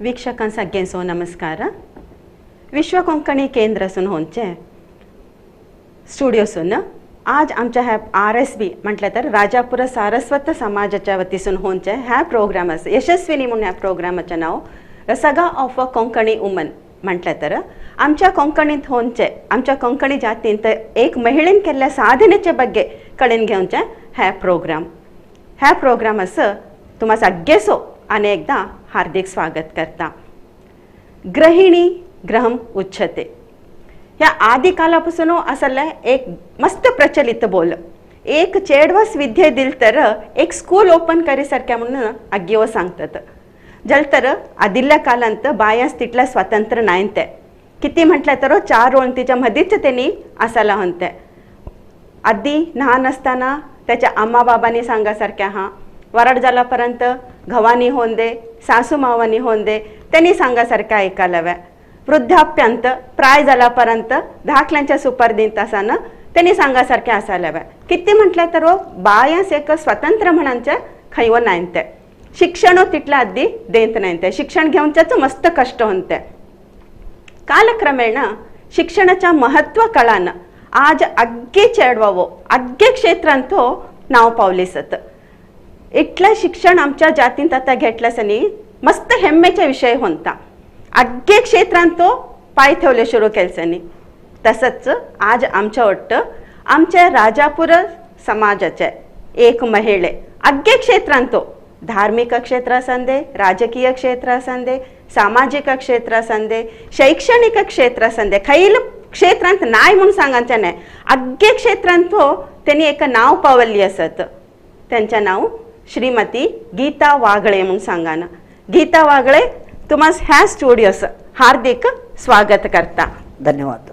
ವೀಕ್ಷಕನ್ ನಮಸ್ಕಾರ. विश्व कोंकणी केंद्र सून होंचे स्टुडिओ सून आज आमच्या ह्या RSB म्हटलं तर राजापूर सारस्वत समाजाच्या वतीसून होंचे ह्या प्रोग्राम आसा यशस्विनी म्हणून ह्या प्रोग्रामाचें नांव रसगा ऑफ अ कोंकणी वुमन म्हटलं तर आमच्या कोंकणींत होंचे आमच्या कोंकणी जातींत एक महिलेन केल्ल्या साधनेचे ಬಗ್ಗೆ कडेन घेवचें ह्या प्रोग्राम. ह्या प्रोग्राम आसा तुम्हा सगळेसो आनी एकदां हार्दिक स्वागत करता. गृहिणी गृहम उच्चते ह्या आदी कालापासून आसलें एक मस्त प्रचलित बोल. एक चेडवास विद्ये दिल तर एक स्कूल ओपन करी सारख्या म्हणून आग्यो सांगतात. जल तर आदिल्ल्या कालांत बायांस तितलें स्वातंत्र्य नाय ते किती म्हटलें तर चार वणतीच्या मदींच तेणी आसाला हंते. आदी ल्हान आसतना त्याच्या आम्मा बाबांनी सांगा सारख्या हां वराड जाल्यापर्यंत घवानी होऊन दे सासू मावानी होऊन दे त्यांनी सांगा सारख्या ऐकायला हव्या. वृद्धाप्यांत प्राय जाल्यापर्यंत धाकल्यांच्या सुपर्दींत आसना त्यांनी सांगा सारख्या असायला हव्या. किती म्हटलं तर बायांस एक स्वतंत्र म्हणांचे खंय नाय ते शिक्षण तितलें आदी देंत नाय ते शिक्षण घेवच्याच मस्त कष्ट होते. कालक्रमेण शिक्षणाच्या महत्व कळान आज अग्गे चेडवावो अग्गे क्षेत्रांत नाव पावले सत. इतलें शिक्षण आमच्या जातींत आतां घेतल्यास न्ही मस्त हेम्मेचे विशय होता. अग्गे क्षेत्रांत पाय ठेवले सुरू केलसनी. तसंच आज आमच्या वट्ट आमच्या राजापूर समाजाचे एक महिले अग्गे क्षेत्रांत धार्मिक क्षेत्र असंदे राजकीय क्षेत्र असंदे सामाजिक क्षेत्र असंदे शैक्षणिक क्षेत्र असंदे खैल क्षेत्रांत नाय म्हणून सांगायचें नाय अग्गे क्षेत्रांत त्यांनी एक नाव पावल्ली असत. त्यांचे नाव श्रीमती गीता वागळे म्हणून सांगाना. गीता वागळे तुम्हाला ह्या स्टुडिओस हार्दिक स्वागत करता. धन्यवाद.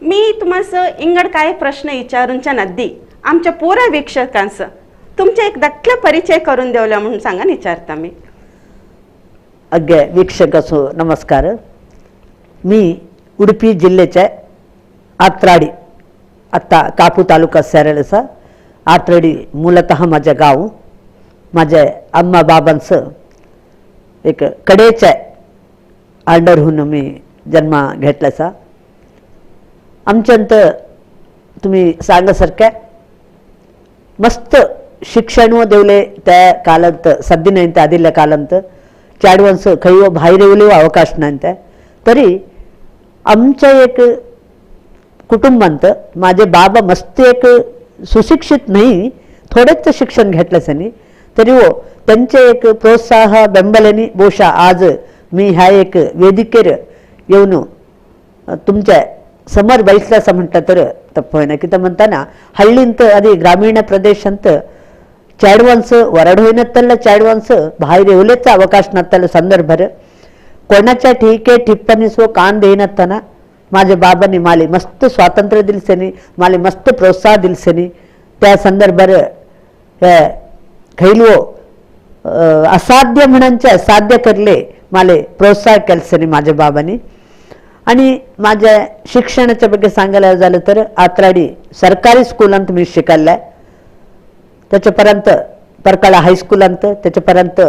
मी तुम्हाला इंगड काय प्रश्न विचारूनच्या नद्दी आमच्या पुरा वीक्षकांचं तुमचे एक दखल परिचय करून देवला म्हणून सांगा विचारता मी. अग्गे वीक्षकांसो नमस्कार. मी उडुपी जिल्ह्याच्या आत्राडी आत्ता कापू तालुका सेरेल आसा. आत्राडी मूलतः माझं गाव. माझ्या अम्मा बाबांचं एक कडेच्या अंडरहून मी जन्म घेतल्याचा. आमच्यांत तुम्ही सांगासारख्या मस्त शिक्षण देवले त्या कालांत सद्दी नाही आदिल्ल्या कालांत चेडवांचं खंय भायर येवले अवकाश नाही त्या तरी आमच्या एक कुटुंबांत माझे बाबा मस्त एक सुशिक्षित नाही थोडेच शिक्षण घेतल्यास न्ही तरी हो त्यांचे एक प्रोत्साह बेंबल्यानी बहुशः आज मी ह्या एक वेदिकेर येऊन तुमच्या समोर बैसला असं म्हटलं तर तप्प होईना. कित्याक म्हणताना हಳ್ळींत आदी ग्रामीण प्रदेशांत चेडवांचं वरड होईनत्तಲ್ಲ चेडवांचं भायर येवलेच अवकाश नत्तल संदर्भार कोणाच्या टीके टिप्पणीसो कान देईनत्ताना माझ्या बाबांनी माले मस्त स्वातंत्र्य दिलसेनी माले मस्त प्रोत्साह दिलसेनी. त्या संदर्भार खैलवो असाध्य म्हणचे असाध्य करले माले प्रोत्साह केलसेनी माझ्या बाबांनी. आणि माझ्या शिक्षणाच्या ಬಗ್ಗೆ सांगायला झालं तर आत्राडी सरकारी स्कूलांत मी शिकल्ले. त्याच्यापर्यंत परकाळा हायस्कूलांत त्याच्यापर्यंत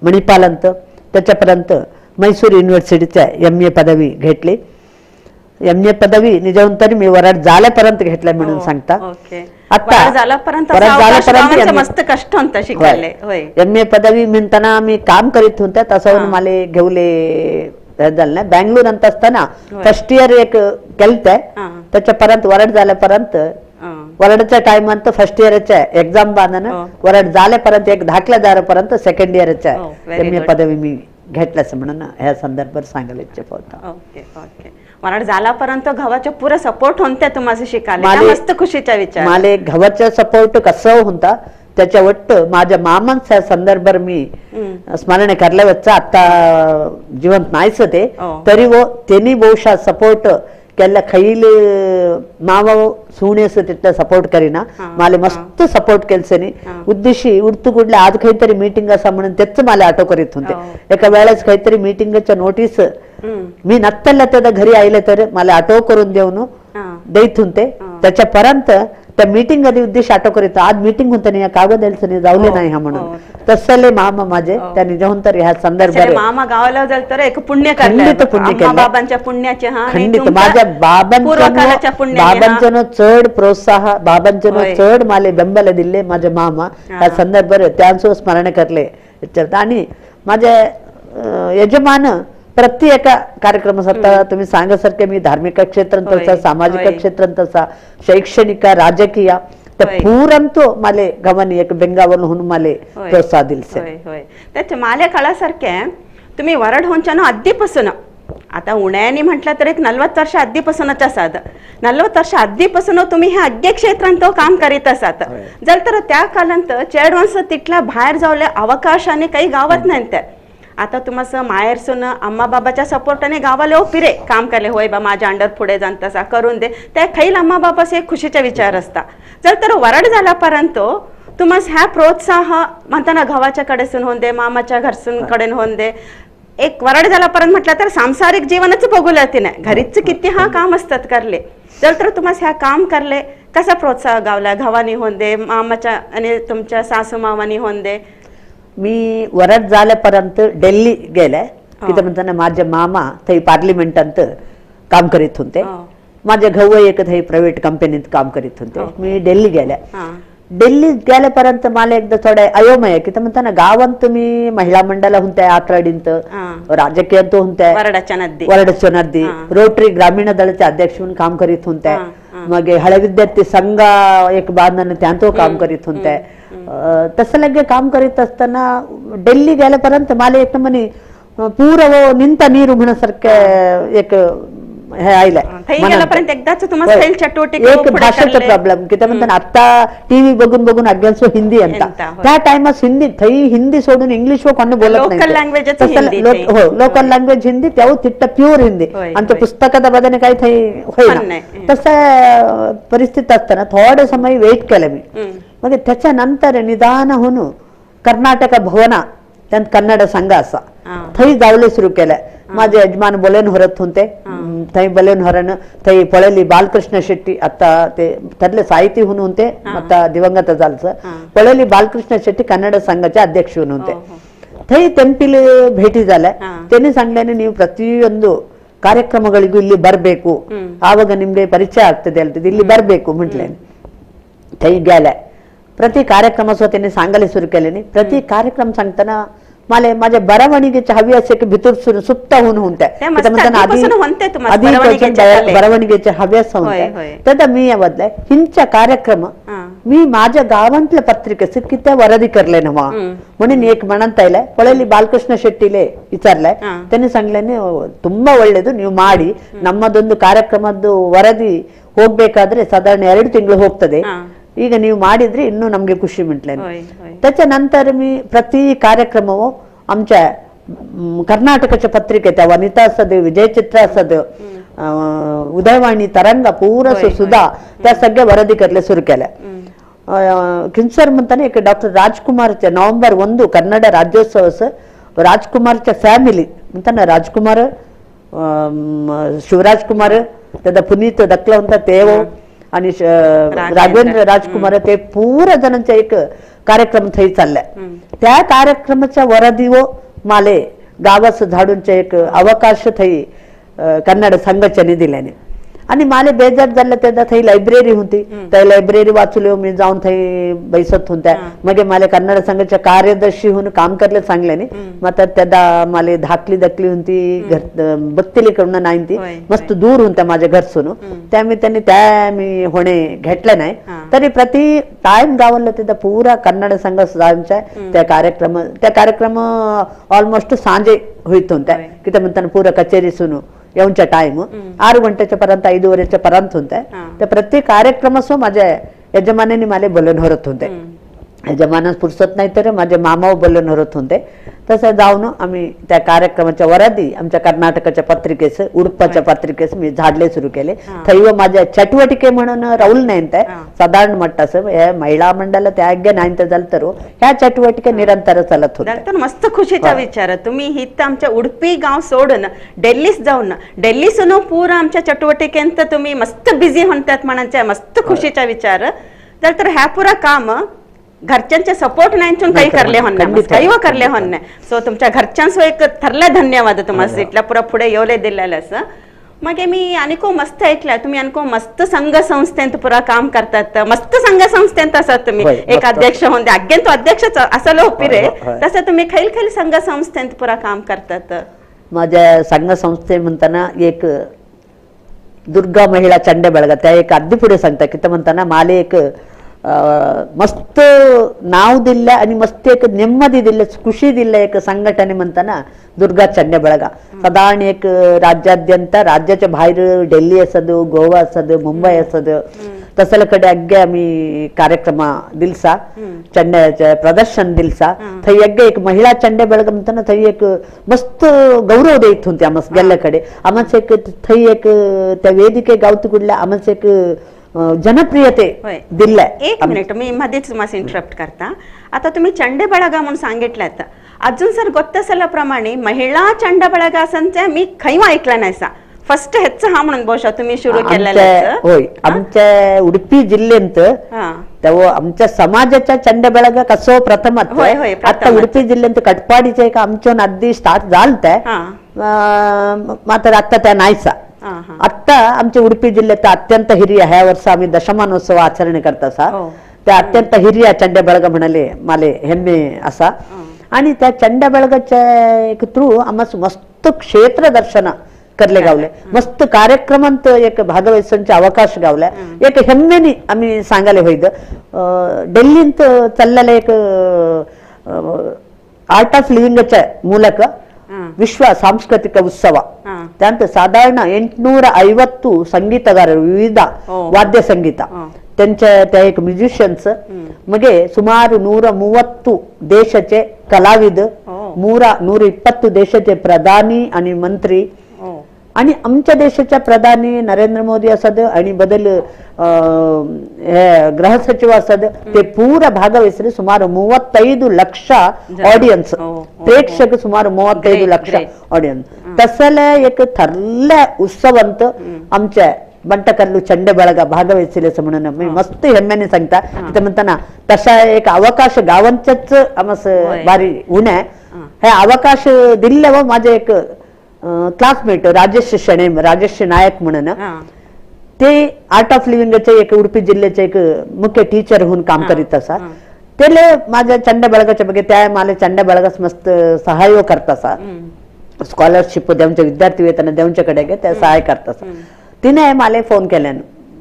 मणिपालांत त्याच्यापर्यंत मैसूर युनिव्हर्सिटीच्या MA पदवी घेतली. MA पदवी निजावून तरी मी वराड झाल्यापर्यंत घेतल्या म्हणून सांगता. आता मस्त कष्ट होता शिकायला. MA पदवी म्हणताना मी काम करीत होत्या तसं मला घेवले झालं नाही. बँगलोर अंत असताना फर्स्ट इयर एक केलते त्याच्यापर्यंत वराड झाल्यापर्यंत वरडच्या टायमांत फर्स्ट इयरच्या एक्झाम बांधणं वरड झाल्यापर्यंत एक धाकल्या दारापर्यंत सेकंड इयरच्या MA पदवी मी घेतल्यास म्हणून ह्या संदर्भात सांगायला इच्छा होता. ओके ओके वराड झाल्यापर्यंत घवाचा पुरा सपोर्ट होता तुम्हाला शिकायला मस्त खुशीचा विचार. माले घवाचा सपोर्ट कसं होता त्याच्या वट्ट माझ्या मामांच्या संदर्भात मी स्मरण करल्या वच्चा आता जिवंत नाहीच ते तरी वो त्यांनी बहुशः सपोर्ट केल्ल्या खैल मामा सुणेस तितला सपोर्ट करीना माले मस्त सपोर्ट केलसेनी. उद्देशी उडतू कुडले आज काहीतरी मीटिंग असा म्हणून तेच मला ऑटो करीत होते. एका वेळेस काहीतरी मीटिंगच्या नोटीस मी नत्तल्ला त्या घरी आले तर मला ऑटो करून देऊन देत होते. त्याच्यापर्यंत त्या मीटिंग आधी उद्देश आटो करीत आज मीटिंग होतं नाही कागद द्यायचं जावले नाही हा म्हणून तसले मामा माझे त्या निजहून तर ह्या संदर्भात मामा गावाला जाल तर एक पुण्य खंडित पुण्य केलं बाबांच्या पुण्याचे हा खंडित माझ्या बाबांच्या बाबांचं चढ प्रोत्साह बाबांचं चढ माले बेंबल दिले माझे मामा ह्या संदर्भात त्यांचं स्मरण करले. आणि माझे यजमान प्रत्येक कार्यक्रमात तुम्ही सांगासारखे मी धार्मिक क्षेत्रांत तसा सामाजिक क्षेत्रांत तसा शैक्षणिक राजकीय तर पूरंतो माले गमन एक बेंगावरून होऊन माले प्रोत्साह दिलसे. त्याच्या माले काळासारखे तुम्ही वरड होऊन आधीपासून आता उन्हाळ्याने म्हटलं तर एक 40 वर्ष आधीपासूनच असात 40 वर्ष आधीपासून तुम्ही ह्या अग्य क्षेत्रांत काम करीत असात जर तर त्या कालांत चेडवांस तिथला बाहेर जावले अवकाशाने काही गावात नाही. त्या आता तुम्हाला माहेरसून अम्मा बाबाच्या सपोर्टाने गावाला ओ पिरे काम करले होय बा माझ्या अंडर पुढे जाणतसा करून दे त्या खैल अम्मा बाबाचे एक खुशीचा विचार असता. जर तर वरड झाल्यापर्यंत तुम्हाला ह्या प्रोत्साह म्हणताना घावाच्या कडेसून होऊन दे मामाच्या घरसून कडेन होऊन दे एक वरड झाल्यापर्यंत म्हटलं तर सांसारिक जीवनच बघूला तिने घरीच किती हा काम असतात करले जर तर तुम्हाला ह्या काम करले कसा प्रोत्साह गावला घावानी होऊन दे मामाच्या आणि तुमच्या सासू मामानी होऊन दे. मी वरद झाल्यापर्यंत दिल्ली गेले तिथं म्हणताना माझे मामा थंय पार्लिमेंटांत काम करीत होते माझे घव एक थंय प्रायव्हेट कंपनीत काम करीत होते. मी दिल्ली गेले दिल्ली गेल्यापर्यंत मला एकदा थोडं अयोमय की म्हणताना गावांत मी महिला मंडळ होते आत्राडींत राजकीय होते वरडच्या नदी रोटरी ग्रामीण दळाचे अध्यक्ष म्हणून काम करीत होते मग हळे विद्यार्थी संघ एक बांधून त्यांतो काम करीत होते. तसं लगे काम करीत असताना दिल्ली गेल्यापर्यंत मला एक म्हणे पूरव निंत नीರು म्हणसारखे एक हे आयलंय एक भाषेचा प्रॉब्लेम की म्हणताना आता टीव्ही बघून बघून अग्यांसो हिंदी अंत त्या टायमास हिंदी थई हिंदी सोडून इंग्लिश कोण बोलत नाही हो लोकल लँग्वेज हिंदी त्यावर तिट्ट प्युअर हिंदी आमच्या पुस्तकात बदने काही थई होईना. तसं परिस्थिती असताना थोडं समय वेट केलं मी मग त्याच्यानंतर निदान होऊन कर्नाटक भवना त्यात कन्नड संघ असा थंय जावले सुरू केलं. माझे यजमान बोलेन हरत होते थंय बोलेन हरण थंय पळली बालकृष्ण शेट्टी आता ते थरले साहित्य होऊन होते आता दिवंगत झालं पळली बालकृष्ण शेट्टी कन्नड संघाचे अध्यक्ष होऊन होते थंय ತೆಂಪಿಲ್ ಭೇಟಿ झाल्या त्यांनी सांगल्याने ನೀವು ಪ್ರತಿಯೊಂದು ಕಾರ್ಯಕ್ರಮಗಳಿಗೂ ಇಲ್ಲಿ ಬರಬೇಕು ಆವಾಗ ನಿಮ್ಗೆ ಪರಿಚಯ ಆಗ್ತದೆ ಅಲ್ತದೆ ಇಲ್ಲಿ ಬರಬೇಕು म्हटले थंय गेल्या प्रति कार्यक्रम त्यांनी सांगायला सुरू केले नाही प्रति कार्यक्रम सांगताना मला माझ्या बरवणिगेचे हवी असे की भितर सुप्त होऊन होत्या बरवणिगेचे हव्यास होत्या तर मी बदलाय हिंच्या कार्यक्रम मी माझ्या गावांतल्या पत्रिकेचे किती वरदी करले ना म्हणून एक म्हणता येईल पळली ಬಾಲಕೃಷ್ಣ ಶೆಟ್ಟಿಲೆ ವಿಚಾರಲೆ त्यांनी सांगल्याने ತುಂಬಾ ಒಳ್ಳೇದು ನೀವು ಮಾಡಿ ನಮ್ಮದೊಂದು ಕಾರ್ಯಕ್ರಮದ್ದು ವರದಿ ಹೋಗ್ಬೇಕಾದ್ರೆ ಸಾಧಾರಣ 2 ತಿಂಗಳು ಹೋಗ್ತದೆ ಈಗ ನೀವು ಮಾಡಿದ್ರೆ ಇನ್ನೂ ನಮಗೆ ಖುಷಿ म्हटले. त्याच्यानंतर मी प्रति कार्यक्रमವು आमच्या कर्नाटकाच्या पत्रिकेत वनिता असद विजयचित्र असद उदयवाणी तरंग पूर सुद्धा त्या सगळ्या वरदी करले सुरू केल्या. किन्सर म्हणताना एक डॉक्टर राजकुमारच्या नोव्हेंबर 1 कन्नड राज्योत्सव राजकुमारच्या फॅमिली म्हणताना राजकुमार शिवराज कुमार त्याचा पुनीत दखला होता तेव आणि राघवेंद्र राजकुमार ते पूरा जणांचा एक कार्यक्रम थंय चाललाय. त्या कार्यक्रमाच्या वरदीवो माले गावास झाडूंचे एक अवकाश थंय कन्नड संघाच्याने दिल्याने आणि माले बेजार झालं तेव्हा थंय लायब्ररी होती त्या लायब्ररी वाचले मी जाऊन थंय बैसत होत्या मग माले कन्नड संघाच्या कार्यदर्शी होऊन काम करले सांगल्याने मग त्या माले धाकली दकली होती घर बत्तीली कडून नाही ती मस्त दूर होत्या माझ्या घरसून त्यामुळे त्यांनी त्या मी होणे घेतलं नाही तरी प्रति टाइम गावलं तिथं पुरा कन्नड संघ त्या कार्यक्रम ऑलमोस्ट सांजे होईत होत्या की म्हणताना पुरा कचेरी सुनू येऊनच्या टाइम 6 ಗಂಟೆच्या पर्यंत 5:30 पर्यंत होते. तर प्रत्येक कार्यक्रम माझ्या यजमानाने मला बोलून हरत होते यजमानास फुरसत नाही तर माझे मामा बोलून हरत होते. तसं जाऊन आम्ही त्या कार्यक्रमाच्या वरादी आमच्या कर्नाटकाच्या पत्रिकेस उडपाच्या पत्रिकेस मी झाडले सुरू केले. थैव माझ्या चटुवटिके म्हणून राहुल नाही साधारण मट्टास हे महिला मंडळ त्याज्ञ नाही झालं तर ह्या चटुवटिके निरंतर चालत होत्या. तर मस्त खुशीचा विचार तुम्ही हित आमच्या उडपी गाव सोडून दिल्लीस जाऊन दिल्लीसून पूरा आमच्या चटुवटिकेंत तुम्ही मस्त बिझी म्हणतात म्हणायच्या मस्त खुशीचा विचार. जाल्यार तर ह्या पुरा काम घरच्यांचे सपोर्ट नाही काही करले होणे, काही करले होणे. सो तुमच्या घरच्यांसो एक ठरला धन्यवाद तुम्हाला इतल्या पुरा पुढे येवले दिलेलं असं. मग मी अनेको मस्त ऐकल्या, तुम्ही अनेको मस्त संघ संस्थेंत पुरा काम करतात, मस्त संघ संस्थेंत असात तुम्ही एक अध्यक्ष होऊन अगेन तो अध्यक्ष असालो पिरे, तसं तुम्ही खैल खैल संघ संस्थेंत पुरा काम करतात. माझ्या संघ संस्थे म्हणताना एक दुर्गा महिला चंडे बेळगा त्या एक अगदी पुढे सांगता की म्हणताना माले एक मस्त नाव दिलं आणि मस्त एक ನೆಮ್ಮದಿ दिलं, ಖುಷಿ दिलं एक संघटने म्हणताना दुर्गा चंडे ಬೆಳಗ. साधारण एक राज्याद्यंत राज्याच्या बाहेर दिल्ली असद, गोवा असद, मुंबई असद, तसले कडे अग्गे आम्ही कार्यक्रम दिलसा, चंड्याचे प्रदर्शन दिलसा. थंय अग्गे एक महिला चंडे ಬೆಳಗ म्हणताना थंय एक मस्त गौरव देत होते आमस गेल्ल्या कडे. आमच एक थंय एक त्या वेदिके गावती कुडल्या आमच एक जनप्रियते दिल्लय. एक मिनिट मी मध्येच तुम्हाला इंटरप्ट करता. आता तुम्ही चंडे ಬಳಗ म्हणून सांगितलं, अजून सर गोत्तसल्याप्रमाणे महिला चंड ಬಳಗ असं मी खैव ऐकलं नाही सा. फर्स्ट हेच हा म्हणून बहुशः तुम्ही सुरू केलेलं. होय, आमच्या उडुपी जिल्ह्यांत तेव्हा आमच्या समाजाच्या चंड ಬೆಳಗ कसो प्रथम आता उडुपी जिल्ह्यांत कटपाडीचे एक आमच्या अगदी स्टार्ट झालतंय, मात्र आता त्या नाहीसा. आत्ता आमच्या उडुपी जिल्ह्यात अत्यंत हिरिया ह्या वर्ष आम्ही दशमानोत्सव आचरणे करता, त्या अत्यंत हिरिया चंड ಬೆಳಗ म्हणाले माले हेम्मे असा. आणि त्या चंड ಬೆಳಗच्या एक थ्रू आम्हाला मस्त क्षेत्र दर्शन करले गावले, मस्त कार्यक्रमांत एक भागवहिसंचे अवकाश गावले. एक हेम्मेनी आम्ही सांगायला होईद दिल्लींत चाललेलं एक आर्ट ऑफ लिव्हिंगच्या ಮೂಲಕ ವಿಶ್ವ ಸಾಂಸ್ಕೃತಿಕ ಉತ್ಸವ, त्यानंतर साधारण 850 संगीतगारರು विविध वाद्य संगीत त्यांच्या त्या एक म्युझिशियन्स, मगे सुमाರು 130 देशाचे कलाविद, 120 देशाचे प्रधानी आणि मंत्री, आणि आमच्या देशाच्या प्रधानी नरेंद्र मोदी असद आणि बदल हे गृह सचिव असद, ते पूरा भागवहिसले. सुमाರು 35 ಲಕ್ಷ ऑडियन्स, प्रेक्षक सुमाರು 35 ಲಕ್ಷ ऑडियन्स. तसले एक ठरल्या उत्सवंत आमच्या ಬಂಟಕಲ್ಲು ಚಂಡೆ ಬಳಗ भागवहिसले म्हणून मी मस्त हेम्म्याने सांगता. तिथे म्हणताना तशा एक अवकाश गावांच्याच आमस भारी उणे हे अवकाश दिल्ले व माझे एक क्लासमेट राजेश शणे, राजेश नायक म्हणून, ते आर्ट ऑफ लिव्हिंगचे एक उडुपी जिल्ह्याचे एक मुख्य टीचर होऊन काम करीत असा. तेले माझ्या चंड ಬೆಳಗच्या ಬಗ್ಗೆ त्या मला चंड ಬೆಳಗस मस्त सहाय्य करतासा, स्कॉलरशिप देवचे विद्यार्थी वेतन देवच्या कडे त्या सहाय्य करतासा. तिने मला फोन केल्यान,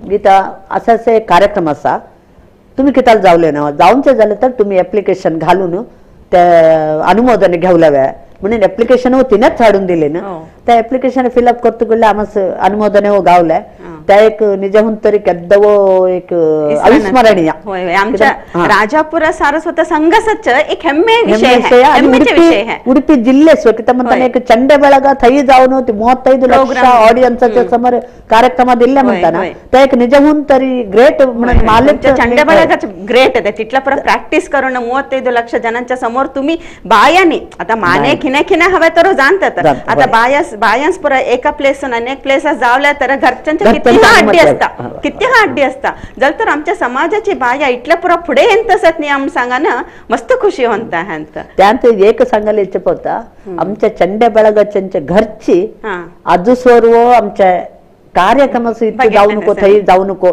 गीता असं असं एक कार्यक्रम असा, तुम्ही किताल जावले ना, जाऊनचे झालं तर तुम्ही ऍप्लिकेशन घालून त्या अनुमोदन घेवल्या म्हणून ऍप्लिकेशन हो तिनेच हाडून दिले ना. त्या ऍप्लिकेशन फिलअप करतो कडले आमस अनुमोदन हो गावलंय. त्या एक निजाहून तरी केद्दवो एक अविस्मरणीय आमच्या राजापुರ सारस्वत संघासच एक हेम्मे विषय आहे. उडुपी जिल्हे किती म्हणताना एक चंडे ಬೆಳಗ थई जाऊन होती 35 ಲಕ್ಷ ऑडियन्सच्या समोर कार्यक्रम दिले म्हणताना त्या एक निजाहून तरी ग्रेट म्हणून मालक चंडे ಬಳगाच ग्रेट आहे. तिथला परत प्रॅक्टिस करून 35 लक्ष जणांच्या समोर तुम्ही बायानी आता माने खिने खिने हवे तर जाणतात, आता बायांस पुरा एका प्लेस अनेक प्लेस जावल्या तर घरच्यांच्या किती अड्डी असता, किती अड्डी असता. जर तर आमच्या समाजाची बाया इतल्या पुरा पुढे येत असत नाही आम सांगा ना, मस्त खुशी होता. त्यात एक सांगायला इच्छा होता, आमच्या चंडे ಬೆಳಗच्यांच्या घरची आजूसोर आमच्या कार्यक्रम जाऊ नको, थई जाऊ नको,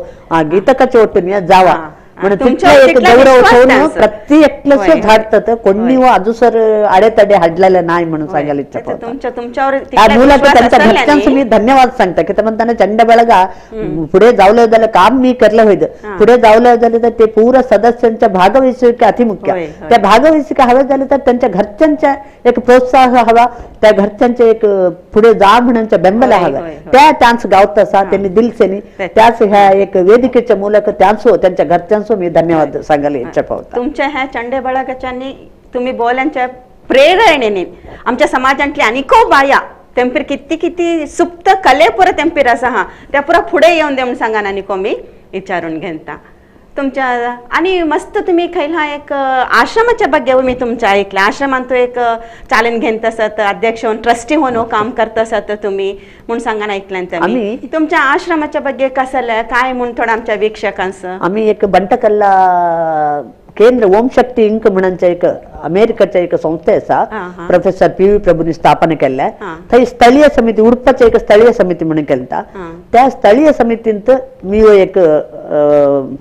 गीतकाचे ओटून जावा म्हणून तुमच्या एक गौरव ठेवून प्रत्येक झाडतात कोणी अजूसर आडेतडे हाडलेले नाही म्हणून सांगायला इच्छा. तुमच्यावर मुलाचं त्यांच्या घरच्यांचं मी धन्यवाद सांगता की म्हणताना चंड ಬೆಳಗ पुढे जावलं झालं काम मी करलं होईल, पुढे जावलं झालं तर ते पूर्ण सदस्यांच्या भागवहिसुके अतिमुख्य, त्या भागवहिसुके हवे झाले तर त्यांच्या घरच्यांच्या एक प्रोत्साह हवा, त्या घरच्यांचे एक पुढे जा म्हणून बेंबल हवा, त्या चान्स गावत असा त्यांनी दिलसेनी त्याच ह्या एक वेदिकेच्या मुलाखत त्यांचो त्यांच्या घरच्यांचो मी धन्यवाद सांगायला इच्छा पावता. तुमच्या ह्या चंडे ಬಳगच्यांनी तुम्ही बोल्यांच्या प्रेरणेने आमच्या समाजातली अनेको बाया तेंपीर किती किती सुप्त कले पुरा तेंपीर असा हा त्या पुरा पुढे येऊन दे म्हणून सांगा आणि मी विचारून घेता. तुमच्या आणि मस्त तुम्ही खैला एक आश्रमाच्या ಬಗ್ಗೆ मी तुमच्या ऐकलं. आश्रमांत एक चालन घेत असत, अध्यक्ष होऊन ट्रस्टी होऊन काम करत असत तुम्ही म्हणून सांगा ऐकलं आम्ही तुमच्या आश्रमाच्या ಬಗ್ಗೆ कसं काय म्हणून थोडं आमच्या वीक्षकांचं. आम्ही एक बंटकल्ला केंद्र ओम शक्ती इंक म्हणूनच्या एक अमेरिकेच्या एक संस्थे आसा, प्रोफेसर पी व्ही प्रभूंनी स्थापना केल्ले. थंय स्थळीय समिती, उडपाचे एक स्थळीय समिती म्हणून केलता. त्या स्थळीय समितींत मी एक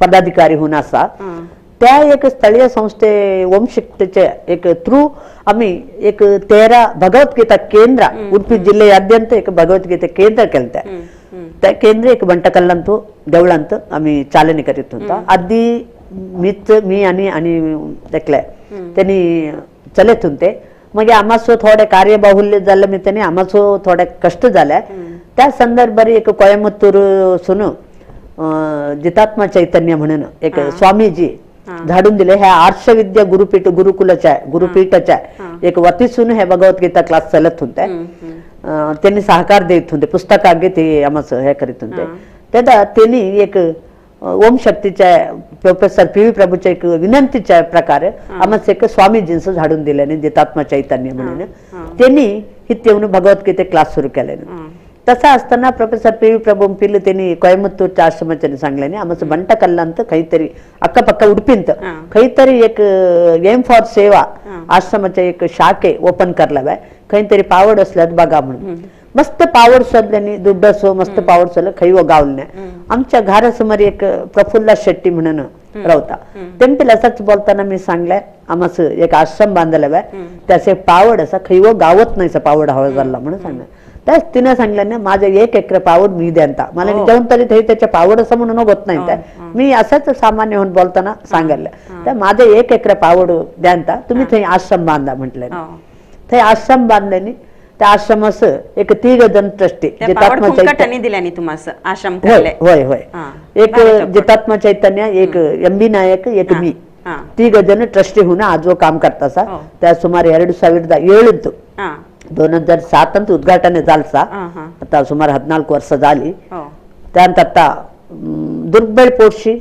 पदाधिकारी होऊन आसा. त्या एक स्थळीय संस्थे ओम शक्तीचे एक थ्रू आम्ही एक 13 भगवद्गीता केंद्र उडपी जिल्ह्याद्यंत एक भगवद्गीता केंद्र केलते. त्या केंद्र एक बंटकल्लांतू देवळांत आम्ही चालने करीत होता. आधी मीच मी आणि आणि देखले त्यांनी चलत होते. मग आमाचो थोडे कार्यबाहुल्य झालं मी त्यांनी आमाचो थोडे कष्ट झाले. त्या संदर्भात एक कोयंबतूर सुन जितात्मा चैतन्य म्हणून एक स्वामीजी धाडून दिले. ह्या आर्षविद्या गुरुपीठ गुरुकुलाच्या गुरुपीठाच्या एक वतीसून हे भगवद्गीता क्लास चलत होते. त्यांनी सहकार देत होते, पुस्तकागे ते आमाचं हे करीत होते. तेदा त्यांनी एक ओम शक्तीच्या प्रोफेसर पी व्ही प्रभूच्या एक विनंतीच्या प्रकारे आमचं एक स्वामीजींचं झाडून दिल्याने जितात्मा चैतन्य म्हणून त्यांनी हित येऊन भगवद्गीते क्लास सुरू केले. तसं असताना प्रोफेसर पी व्ही प्रभू पिल्ल त्यांनी कोयंबतूरच्या आश्रमाच्या सांगल्याने आमचं बंटकल्लांत काहीतरी अक्कपक्क उडपिंत काहीतरी एक एम फॉर सेवा आश्रमाच्या एक शाखे ओपन करलावे, काहीतरी पावड असल्यात बघा म्हणून. मस्त पावड सोडल्याने दुड्ड असो मस्त पावड सोडलं खैव गावलं नाही. आमच्या घरासमोर एक प्रफुल्ला शेट्टी म्हणून रावता, तेमपेल असंच बोलताना मी सांगलाय आमचं एक आश्रम बांधला बाय, त्याचे पावड असा खैव गावत नाही पावड हवा झाला म्हणून सांगलं. त्याच तिने सांगलं ना माझं 1 एकर पावड मी द्यानता मला जेवण तरी थंय त्याच्या पावड असं म्हणून होत नाही, त्या मी असंच सामान्य होऊन बोलताना सांगितलं तर माझं 1 एकर पावड द्यानता तुम्ही थंय आश्रम बांधा म्हटलं. थंय आश्रम बांधल्याने त्या आश्रमास एक 3 जण ट्रस्टी जितात्मा चैतन्य आश्रम होय होय एक जितात्मा चैतन्य, एक एम बी नायक, एक मी, 3 जण ट्रस्टी होऊन आज काम करतासा. त्या सुमारे 2007 2007 ಅಂತ ಉದ್ಘಾಟನೆ झालसा, आता सुमारे 14 वर्ष झाली. त्यानंतर आता दुर्बळ पोटशी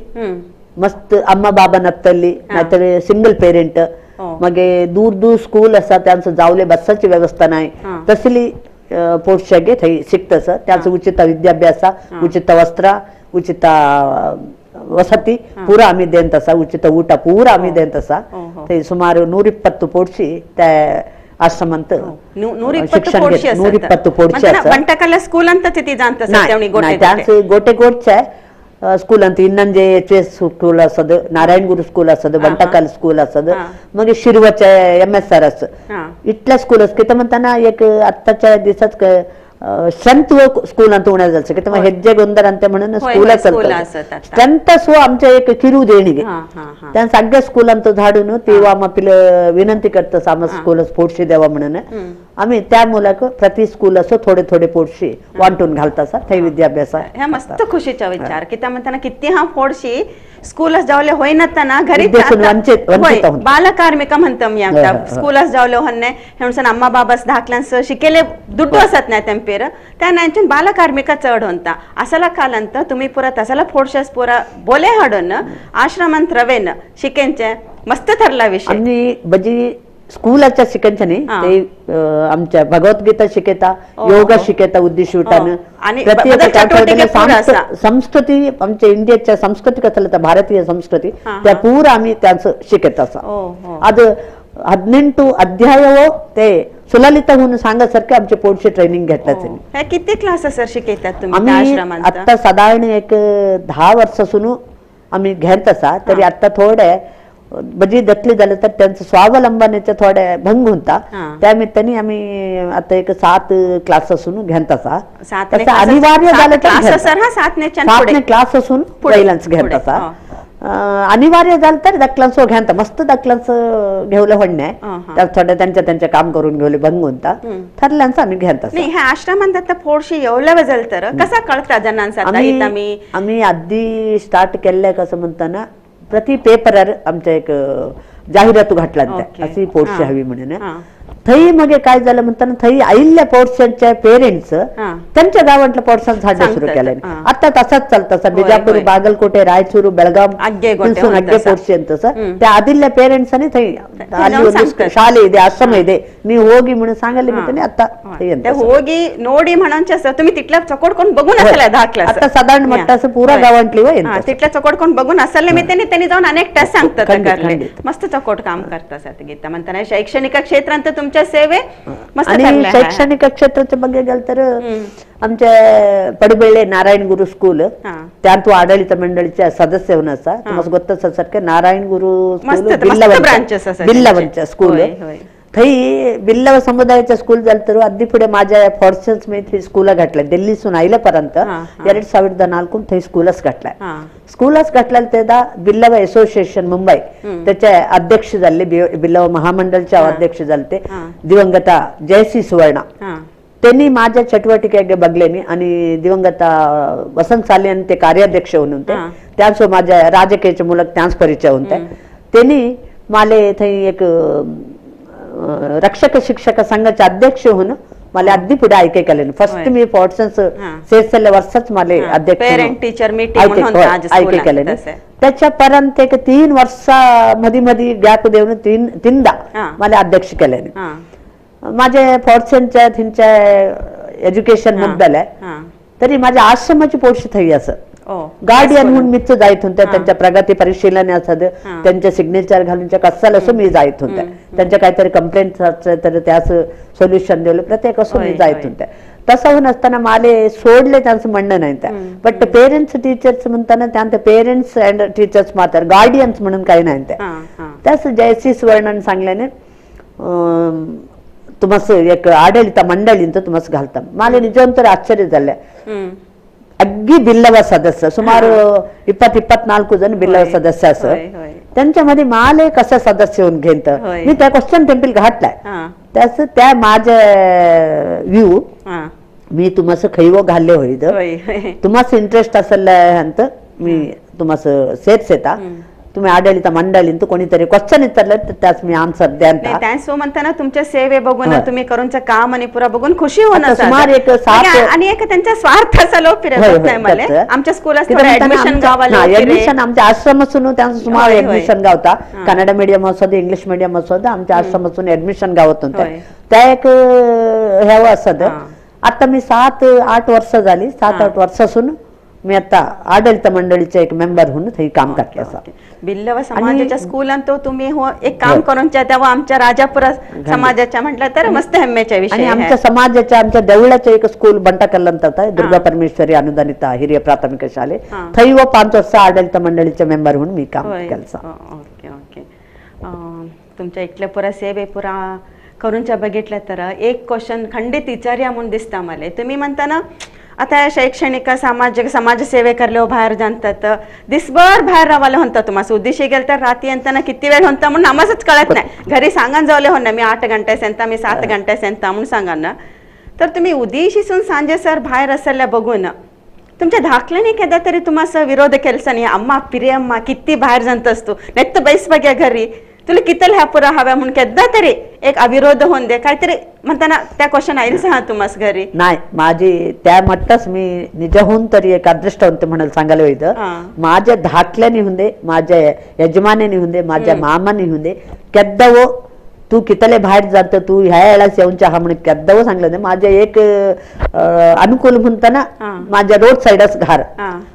मस्त अम्मा बाबा नत्तली नाहीतर सिंगल पेरेंट, मग दूर दूर स्कूल असा त्यांचं जावले बसाची व्यवस्था नाही, तसली पोटशागे थंय शिकतस. त्यांचं उचित विद्याभ्यास, उचित वस्त्र, उचित वसती पुरा आम्ही देत असा, उचित ऊಟ पुरा आम्ही देत असा. थंय सुमारे 120 पोटशी त्या आश्रमांत शिक्षण 120 पोटशी. ಬಂಟಕಲ್ಲ ಸ್ಕೂಲ್ ಅಂತ त्यांचं गोटे गोटचे स्कूल ಅಂತ ಇನ್ನೊಂದು ಎಚ್ ಎಸ್ ಸ್ಕೂಲ್ असद, नारायण गुरु स्कूल असद, बंटकल स्कूल असद, मग शिरवचे एम एस आर एस इतल्या स्कूल असत. किती म्हणताना एक आत्ताच्या दिवसात स्ट्रेंथ स्कूल ಅಂತ उण्या जायचं की तेव्हा हेज्जे गोंदर ಅಂತ म्हणून स्कूल स्ट्रेंथ सो आमच्या एक किरू देणगे त्या सगळ्या स्कूल ಅಂತ धाडून तेव्हा आम्हाला विनंती करतस आम्हाला स्कूल पोटशी द्यावा म्हणून. आम्ही त्या मुलाक प्रति स्कूल असो थोडे थोडे पोटशी वांटून घालतासा थंय विद्याभ्यास. ह्या मस्त खुशीचा विचार की त्या म्हणताना किती हा पोटशी स्कूलच जावले होईनताना घरी बालकार्मिक म्हणतो मी स्कूलच जावले होन्ने हेणसन अम्मा बाबास धाकल्यांस शिकेले दुड्डू असत नाही तेंपेर त्या नांचून बालकार्मिक चढ होता. असला कालंत तुम्ही पुरा तसला फोडशास पुरा बोले हाडून आश्रमांत रवेन शिकेंचे मस्त ठरला विषय. आणि बजी स्कूलाच्या शिकायचं नाही ते आमच्या भगवद्गीता शिकता, योगा शिकता उद्देश आणि संस्कृती आमच्या इंडियाच्या संस्कृती कसं भारतीय संस्कृती त्या पूरा आम्ही त्यांचं शिकत असा. आज 18 अध्याय ते सुललित होऊन सांगासारखे आमचे पोटचे ट्रेनिंग घेतलं. किती क्लास सर शिकतात तुम्ही आम्ही? आता साधारण एक 10 वर्षासून आम्ही घेत असा. तरी आता थोडे म्हणजे दखली झालं तर त्यांचं स्वावलंबनाचे थोडे भंग होता, त्या निमित्ताने आम्ही आता एक 7 क्लास असून घेत असा. अनिवार्य झालं तर 7 क्लास असून पहिल्यांच घेत असा. अनिवार्य झालं तर दाखलांच घेता मस्त दाखलांच घेवलं म्हणणे त्या थोड्या त्यांच्या त्यांच्या काम करून घेवले भंग होता ठरल्यांचं आम्ही घेत. नाही ह्या आश्रमांत आता फोडशी येवलं बदल तर कसा कळता जणांचा? आम्ही आधी स्टार्ट केलं कसं म्हणताना प्रति पेपरार आमच्या एक जाहिरात घातला अशी पोटशी हवी म्हणून. थंय मागीर काय झालं म्हणताना थंय आयिल्ल्या पोर्शनच्या पेरेंट्स त्यांच्या गावांतल्या पोर्शन झाडणं सुरू केले. आता तसाच चालता बिजापूर, बागलकोटे, रायचूर, बेळगाव अग्गे पोर्शन तसं त्या आदिल्ल्या पेरेंट्स थंय ಅಲ್ಲಿ ಒಂದು ಶಾಲೆ ಇದೆ, ಆಶ್ರಮ ಇದೆ, ನೀವು ಹೋಗಿ म्हणून सांगायला मी आता ಹೋಗಿ ನೋಡಿ म्हणून तुम्ही तिथल्या चकोड कोण बघून असेल 10 क्लास आता साधारण मट्टाचं पुरा गावांतली तिथल्या चकोड कोण बघून असेल मी त्यांनी जाऊन अनेक तास सांगतात, मस्त चकोट काम करतात गीता म्हणताना शैक्षणिक क्षेत्रांत तुमच्या सेवे मस्त. आणि शैक्षणिक क्षेत्राच्या बघे गेलं तर आमच्या पडबेळे नारायण गुरु स्कूल त्यात आಡಳಿತ मंडळीच्या सदस्य होऊन असा तुम्हाला ಗೊತ್ತच सारखे नारायण गुरु बिल्लवंच्या स्कूल थंय बिल्लव समुदायाच्या स्कूल झालं तर अगदी पुढे माझ्या फॉर्चन्स मी थंय स्कूला घातले दिल्लीसून आयल्यापर्यंत 2004 थंय स्कूलच घातलाय. स्कूलच घातल्या तेदा बिल्लव असोसिएशन मुंबई त्याचे अध्यक्ष झाले, बिल्लव महामंडळचे अध्यक्ष झाले ते दिवंगत जयसी सुवर्णा. त्यांनी माझ्या चटुवटिके बघलेनी आणि दिवंगत वसंत साले आणि ते कार्याध्यक्ष होऊन होते, त्यांचं माझ्या राजकीय मुलक त्यांच परिचय होते. त्यांनी माले थंय एक रक्षक शिक्षक संघाचे अध्यक्ष होऊन मला अगदी पुढे आयके केले. फर्स्ट मी फॉर्चन्स सेसल्या वर्षाच मला अध्यक्ष टीचर मीटिंग आयके केले. त्याच्यापर्यंत एक 3 वर्षा मध्ये मध्ये गॅप देऊन 3दा मला अध्यक्ष केले. माझे फॉर्चनच्या त्यांच्या एज्युकेशन मुद्दल आहे तरी माझ्या आश्रमाची पोषी थंय असं गार्डियन म्हणून मीच जायत होत्या, त्यांच्या प्रगती परिशीलन असत, त्यांच्या सिग्नेचर घालून कसाला असं मी जायत होत्या, त्यांच्या काहीतरी कंप्लेंट तर त्याच सोल्युशन दिलं प्रत्येक असं मी जायत होत्या. तसं होऊन असताना माले सोडले त्यांचं म्हणणं नाही त्या, बट पेरेंट्स टीचर्स म्हणताना त्यांचे पेरेंट्स अँड टीचर्स मात्र गार्डियन्स म्हणून काही नाही त्या. त्याच जयसी सुवर्णन सांगल्याने तुम्हाला एक आडಳಿತ मंडळींत तुम्हाला घालता. मला निजवंतर आश्चर्य झालं. अगदी बिल्लव सदस्य सुमार 20-24 जण बिल्लव सदस्य असं त्यांच्यामध्ये माले कसं सदस्य होऊन घेत मी त्या क्वेश्चन टेम्पल घातलाय. त्याच त्या माझ्या व्ह्यू मी तुम्हाला खैव घालले होईल, तुम्हाला इंटरेस्ट असेल ಅಂತ मी तुम्हाला सेर्स येता तुम्ही आडಳಿತ मंडळींत कोणीतरी क्वेश्चन विचारलं तर त्याच मी आन्सर द्या. त्याच म्हणताना तुमच्या सेवे बघून तुम्ही करूनचं काम आणि पुरा बघून खुशी होणार सुमार एक 7 आणि एक त्यांचा स्वार्थ असा लोक फिरत नाही मला. आमच्या स्कूलात ऍडमिशन गावाला ऍडमिशन आमच्या आश्रमासून त्यांचं सुमार ऍडमिशन गावता, कन्नड मीडियम असो दे इंग्लिश मीडियम असो दे आमच्या आश्रमासून ऍडमिशन गावत होतं. त्या एक ह्यावं असत. आता मी 7-8 वर्ष झाली, 7-8 वर्षासून मी आता आडಳಿत मंडळीचे एक मेंबर होऊन थंय काम करते. असं बिल्लव समाजाच्या स्कूलांत तुम्ही हो एक काम करून तेव्हा आमच्या राजापुर समाजाच्या म्हटलं तर मस्त हेम्मेचा विषय. आणि आमच्या समाजाच्या आमच्या देवळाच्या एक स्कूल बंटाकल ಅಂತ दुर्गा परमेश्वरी अनुदानित हिरिय प्राथमिक शाळे थंय व 5 वर्ष आडಳಿत मंडळीचे मेंबर म्हणून मी काम केलं. Okay okay. तुमच्या इतल्या पुरा सेवे पुरा करूनच्या बघितलं तर एक क्वेश्चन खंडित विचार्या म्हणून दिसता मला. तुम्ही म्हणता ना आता शैक्षणिक सामाजिक समाजसेवे करले बाहेर जातात दिसभर बाहेर रावायला म्हणता तुम्हाला उद्देशी गेलं तर रात्री अंताना किती वेळ होता म्हणून आम्हाच कळत नाही. घरी सांगान जावले हो ना मी 8 घंटे सेंता मी 7 घंटे सेंता म्हणून सांगा ना. तर तुम्ही उद्देशीसून सांजे सर बाहेर असल्या बघून तुमच्या धाकल्याने केदा तरी तुम्हाला विरोध केलसा नाही अम्मा पिरियम्मा किती बाहेर जात असतो नाही तर बैस बघ्या घरी तुला कितल ह्या पुरा हव्या म्हणून केदा तरी एक अविरोध होऊन दे काहीतरी म्हणताना त्या क्वेश्चन आईल सहा तुम्हाला घरी नाही. माझी त्या मट्टाच मी निजहून तरी एक अदृष्टवंत म्हणाल सांगायला होतं. माझ्या धाकल्याने हुंदे, माझ्या यजमान्याने हुंदे, माझ्या मामाने हुंदे केद्दवो तू कितले बाहेर जात तू ह्या वेळास येऊन चहा म्हणून केद्दवो सांगलं नाही. माझ्या एक अनुकूल म्हणताना माझ्या रोड साईडच घर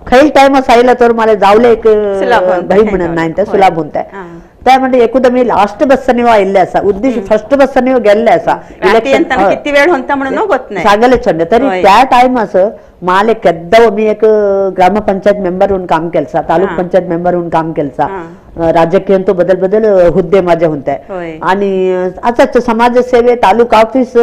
खैल टाइम आयला तर मला जावले एक भई म्हणून नाही तर सुलाभ होता. त्या म्हणजे एकदा मी लास्ट बस आयिल्ले आसा उद्देश फर्स्ट बस गेल्ले आसा किती वेळ होता म्हणून सांगले चंद तरी त्या टाइम असं माले केद्दव मी एक ग्रामपंचायत मेंबर होऊन काम केलसा, तालुक पंचायत मेंबर होऊन काम केलसा, राजकीय तो बदल बदल हुद्दे माझे होते आणि आता समाजसेवे तालुका ऑफिस